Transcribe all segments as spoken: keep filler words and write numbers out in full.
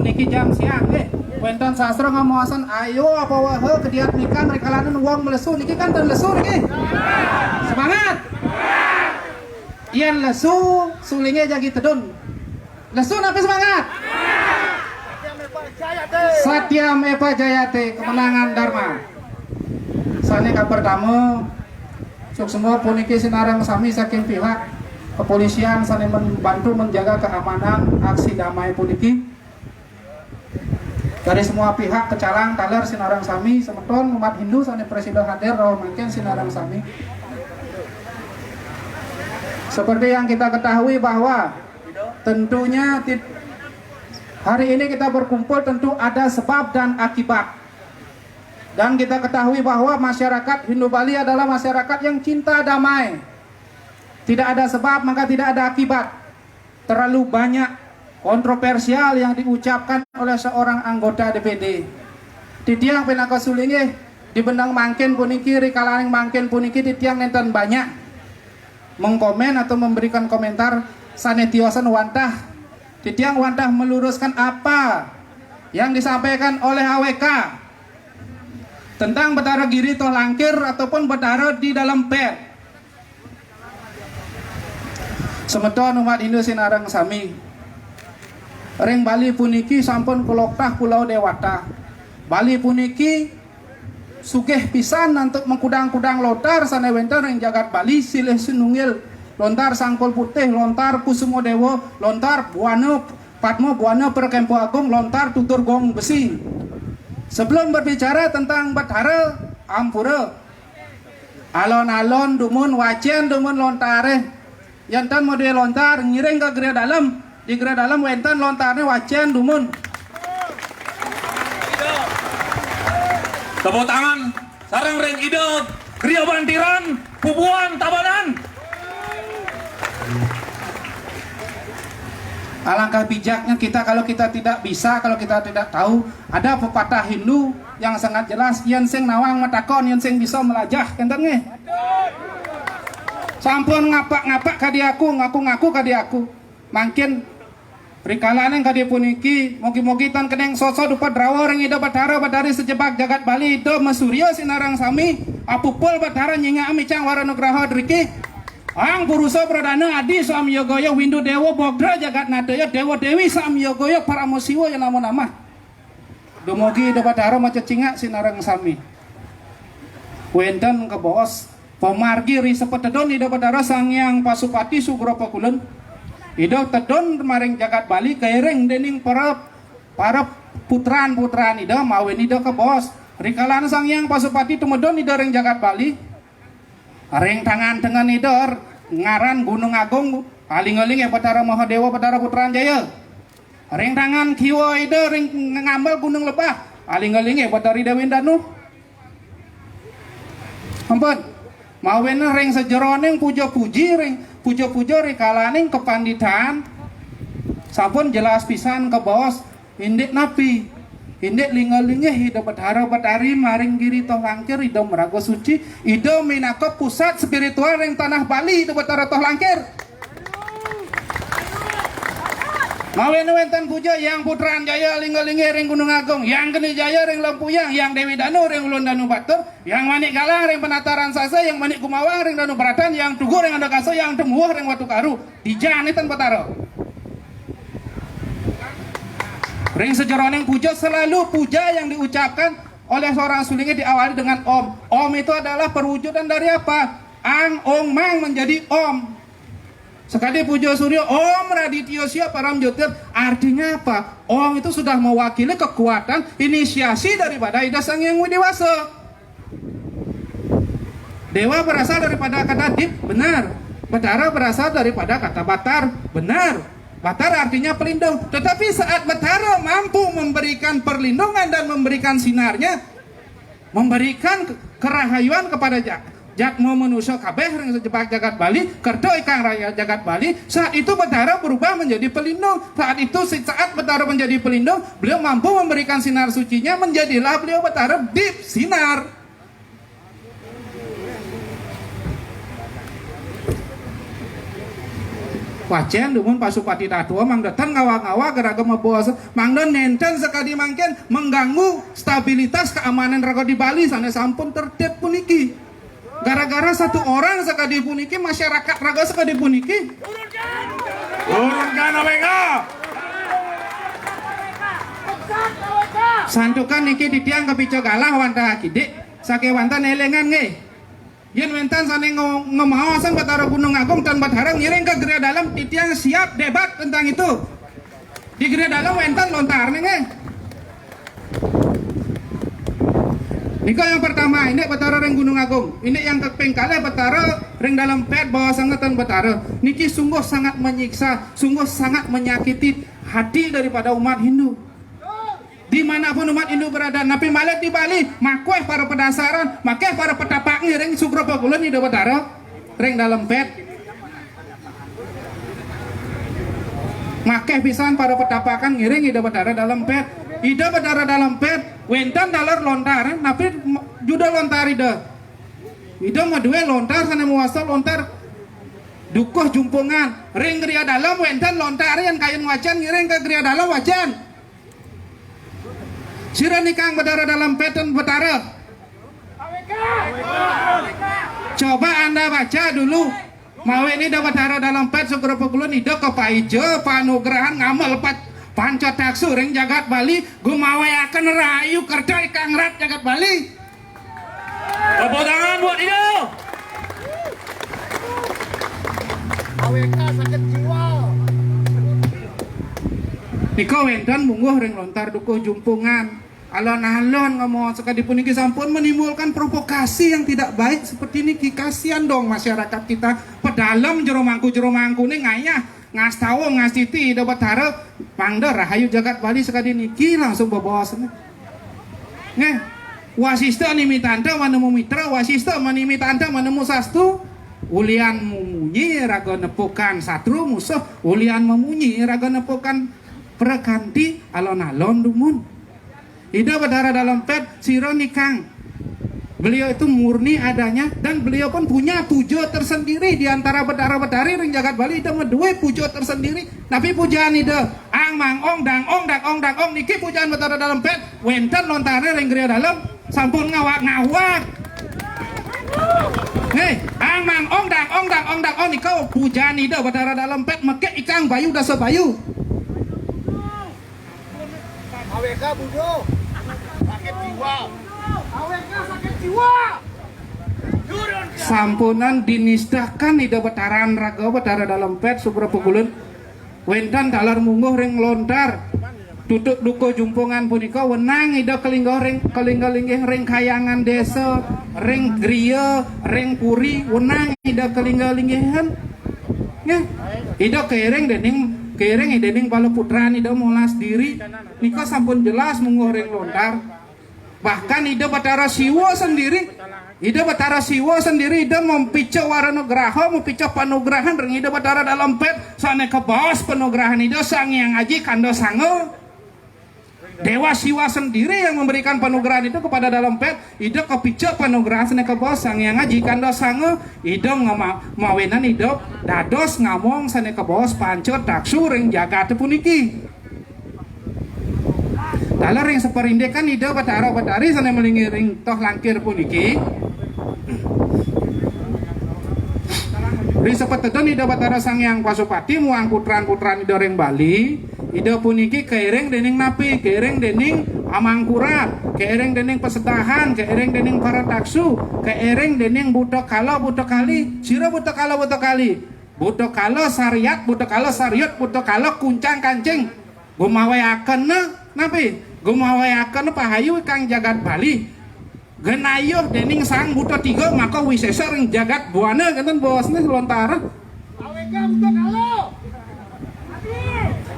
Niki jam siang nggih. Wénten sastra ngamaosan ayo apa wae kediat mikan rikalaning wong mlesu niki kan ten lesu niki. Semangat. Yén lesu, sulingé jagi tedun. Lesu napi semangat? Satyam Eva Jayate, kemenangan Dharma. Sané kapertama, suksma puniki sinareng sami saking pihak kepolisian sané membantu menjaga keamanan aksi damai puniki. Dari semua pihak kecalang taler sinareng sami, semeton umat Hindu sané prasida hadir rawuh mangkin sinareng sami. Seperti yang kita ketahui bahwa tentunya tit- hari ini kita berkumpul tentu ada sebab dan akibat. Dan kita ketahui bahwa masyarakat Hindu Bali adalah masyarakat yang cinta damai. Tidak ada sebab maka tidak ada akibat. Terlalu banyak kontroversial yang diucapkan oleh seorang anggota D P D. Titiang pinaka sulinggih di bendang mangkin puniki, rikalaning mangkin puniki titiang nénten banyak mengkomen atau memberikan komentar sané tiosan wantah. Titiang wantah meluruskan apa yang disampaikan oleh A W K tentang Betara Giri Toh Langkir ataupun Betara di dalam pet. Semeton umat Hindu sinareng sami. Ring Bali puniki sampun kaloktah pulau dewata. Bali puniki sugih pisan antuk mengkudang-kudang lontar sané wénten ring jagat Bali, silih sinunggil lontar Sangkul Putih, lontar Kusuma Dewa, lontar Buana Padma Buana Perkempu Agung, lontar Tutur Gong Besi. Sebelum berbicara tentang Betara, ampura. Alon-alon dumun wacén dumun lontaré. Yén ten madué lontar, ngiring ka gria dalem. Di gria dalem wénten lontarné wacén dumun. Tepuk tangan sareng ring Ida Gria Bantiran, Pupuan Tabanan. Alangkah bijaknya kita kalau kita tidak bisa, kalau kita tidak tahu. Ada pepatah Hindu yang sangat jelas, yén sing nawang matakon, yén sing bisa melajah, kénten nggih? Sampun ngapak-ngapak kadi aku, ngaku-ngaku kadi aku. Mangkin rikalaning kadi puniki, mugi-mugi tan kening soso dupa drawa ring Ida Batara Batari sajebag jagat Bali, Ida Masurya sinareng sami, apupul Batara nyingak micang wara nugraha driki. Ang Purusa Pradana Adi Samyagaya Windu Dewa Bogdra Jagat Nataya Dewa Dewi Samyagaya Parama Siwa ya nama-nama. Dumugi Ida Batara macecingak sinareng sami. Wénten kabaos pamargi ri sapatedun Ida Batara Sang Hyang Pasupati Sugra Pakulun. Ida tedun maring jagat Bali kairing déning para, para putran-putran Ida mawinan Ida kabaos. Rikalaning Sang Hyang Pasupati tumedun Ida ring jagat Bali. Ring tangan tengen Ida ngaran Gunung Agung, aling-aling ya Batara Mahadewa, Batara Putran Jaya. Ring tangan kiwa Ida ring ngambel Gunung Lebah, aling-aling ya Batari Dewi Danu. Ampun. Mawinan ring sajeroning puja-puji, ring puja-puja rikalaning kapanditan, sampun jelas pisan kabaos. Indik napi? Indik linga-linggih Ida Batara Batari maring Giri Toh Langkir, Ida maraga suci, Ida minaka pusat spiritual ring tanah Bali, Ida Batara Toh Langkir. Mawinan wénten puja Hyang Putran Jaya linga-linggih ring Gunung Agung, Hyang Geni Jaya ring Lempuyang, Hyang Dewi Danu ring Ulun Danu Batur, Hyang Manik Galang ring Penataran Sasa, Hyang Manik Gumawang ring Danu Beratan, Hyang Tugu ring Andakasa, Hyang Temuwuh ring Watu Karu. Dijani tan Batara. Ring sejeroning puja selalu puja yang diucapkan oleh seorang sulinggih diawali dengan Om. Om itu adalah perwujudan dari apa? Ang, Ong, Mang menjadi Om. Sekadi puja surya Om Raditya Sia Param Jyotir. Artinya apa? Om itu sudah mewakili kekuatan inisiasi daripada Ida Sang Hyang Widi Wasa. Dewa berasal daripada kata dip, benar. Batara berasal daripada kata batar, benar. Batar artinya pelindung. Tetapi saat Batara mampu memberikan perlindungan dan memberikan sinarnya, memberikan ke-, kerahayuan kepada ja-, jatma manusia kabeh ring sajebag jagat Bali, kerta ikang rakyat jagat Bali, saat itu Batara berubah menjadi pelindung. Saat itu, si-, saat Batara menjadi pelindung, beliau mampu memberikan sinar sucinya, menjadilah beliau Batara Dip Sinar. Wacén dumun Pasupati Tatua mangda ten ngawag-ngawag raga mabaos, mangda nénten sakadi mangkin mengganggu stabilitas keamanan raga di Bali sané sampun tertib puniki. Gara-gara satu orang sakadi puniki, masyarakat raga sakadi puniki. Turunkan A W K. Santukan niki titiang kapica galah wantah akidik, sakéwanten élingan nggih. Yén wénten sané ngo-, ngemaosan Batara Gunung Agung tan Batara ngiring ka Griya Dalem, titiang siap débat tentang itu. Di Griya Dalem wénten lontarné nggih. Nika yang pertama, indik Batara ring Gunung Agung. Indik yang kaping kalih Batara ring Dalem Pét baosanga tan Batara. Niki sungguh sangat menyiksa, sungguh sangat menyakiti hati daripada umat Hindu. Dimanapun umat Hindu berada, napi malih di Bali, makéh para pedasaran, makéh para petapak ngiring sugra pakulun Ida Batara ring Dalem Pét. Makéh pisan para petapakan ngiring Ida Batara Dalem Pét. Ida Batara Dalem Pét, wénten taler lontar, napi m-, juda lontar Ida. Ida madué lontar sané mawasta lontar Dukuh Jumpungan. Ring Griya Dalem wénten lontar, yén kayun wacén ngiring ka Griya Dalem wacén. Sira nikang Batara Dalem Pét tan Batara. Coba Anda baca dulu. Mawinan Ida Batara Dalem Pét sugra pakulun Ida kapaija panugrahan ngamel pat-, panca taksu ring jagat Bali, gumawiaken rahayu kerta ikang rat jagat Bali. Tepuk tangan buat Ida. A W K sakit jiwa. Nika wénten mungguh ring lontar Dukuh Jumpungan. Alon-alon ngomong sakadi puniki sampun menimbulkan provokasi yang tidak baik seperti niki. Kasihan dong masyarakat kita. Pedalem jero mangku-jeromangkuné ngayah, ngastawa ngastiti Ida Batara, mangda rahayu jagat Bali sakadi niki langsung bebaos. Nggih. Wasista nimitanta manemu mitra, wasista manimitanta manemu sastu. Ulian mamunyi raga nepukan satru musuh, ulian mamunyi raga nepukan prakanti, alon-alon dumun. Ida Batara Dalem Pét, sira nikang. Beliau itu murni adanya dan beliau pun punya puja tersendiri di antara Batara Batari ring jagat Bali. Ida madué puja tersendiri. Napi pujaan Ida? Ang mang ong dang ong dang ong dang ong, niki pujaan Batara Dalem Pét. Wénten lontaré ring Griya Dalem, sampun ngawag-ngawag. Nih, ang mang ong dang ong dang ong dang ong, nika pujaan Ida Batara Dalem Pét, mekik ikang bayu dasa bayu. A W K budo. Sakit jiwa. A W K sakit jiwa. Sampunan dinistakan Ida Bataran raga, Batara Dalem Pét, sugra pakulun. Wénten taler mungguh ring lontar Dukuh Jumpungan punika, wenang Ida kalingga ring, kalingga linggih ring kayangan désa, ring griya, ring puri, wenang Ida kalingga linggihan. Nggih. Ida kairing déning, kairing déning bala putran Ida molas diri. Nika sampun jelas mungguh ring lontar. Bahkan Ida Batara Siwa sendiri, Ida Batara Siwa sendiri, Ida mapica wara nugraha, mapica panugrahan ring Ida Batara Dalem Pét, sané kabaos panugrahan Ida Sang Hyang Aji Kanda Sanga. Dewa Siwa sendiri yang memberikan panugrahan itu kepada Dalem Pét, Ida kapica panugrahan sané kabaos Sang Hyang Aji Kanda Sanga, Ida ngama-, mawinan Ida dados ngamong sané kabaos panca taksu ring jagaté puniki. Taler ring saparindikan Ida Batara Batari sané malinggih ring toh langkir puniki. Ring sapatedun Ida Batara Sang Hyang Pasupati muang putran-putran Ida ring Bali, Ida puniki kairing déning napi? Kairing déning Amangkurat, kairing déning Pasedahan, kairing déning para taksu, kairing déning Buta Kala, Buta Kali. Sira Buta Kala, Buta Kali? Buta Kala Sariat, Buta Kala Sariut, Buta Kala Kuncang Kancing. Gumawiakena napi? Gumawiakena pahayu kang jagat Bali. Genayuh déning Sang Buta Tiga maka wisésa ring jagat buana, kénten bosné lontar.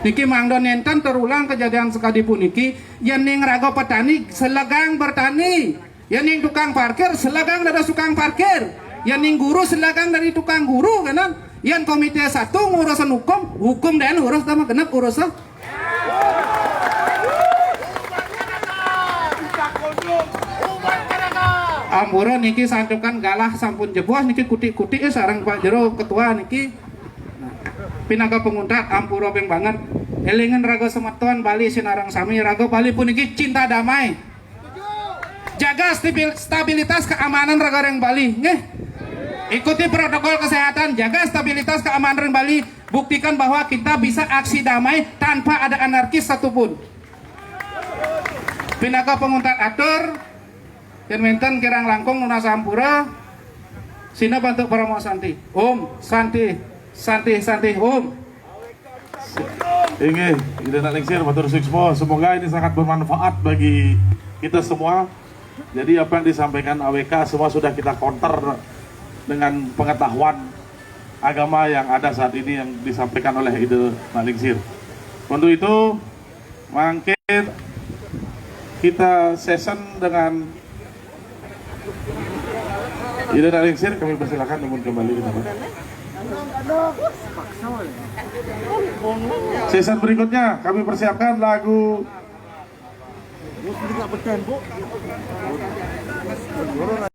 Niki mangda nénten terulang kejadian sakadi puniki. Yéning raga petani, selegang bertani. Yéning tukang parkir, selegang dados tukang parkir. Yéning guru, selegang dadi tukang guru, kénten. Yén komité satu ngurusin hukum, hukum dén urus, tambah genep urusé. Ampura niki santukan galah sampun jebos niki, kutik-kutik sareng Pak Jero Ketua niki. Pinaka panguntat, ampura ping banget. Élingan raga semeton Bali sinareng sami, raga Bali puniki cinta damai. Jaga stabil-, stabilitas keamanan raga ring Bali, nggih. Ikuti protokol kesehatan, jaga stabilitas keamanan ring Bali, buktikan bahwa kita bisa aksi damai tanpa ada anarkis satupun. Pinaka panguntat atur, yén wénten kirang langkung nunas ampura, sineb antuk parama santi. Om Santi, Santi, Santi, Om. Inggih, Ida Anak Lingsir, matur suksma. Semoga ini sangat bermanfaat bagi kita semua. Jadi apa yang disampaikan A W K semua sudah kita counter dengan pengetahuan agama yang ada saat ini yang disampaikan oleh Ida Anak Lingsir. Untuk itu, mangkin kita session dengan Ida Anak Lingsir, kami persilakan namun kembali ke tempat. Session berikutnya kami persiapkan lagu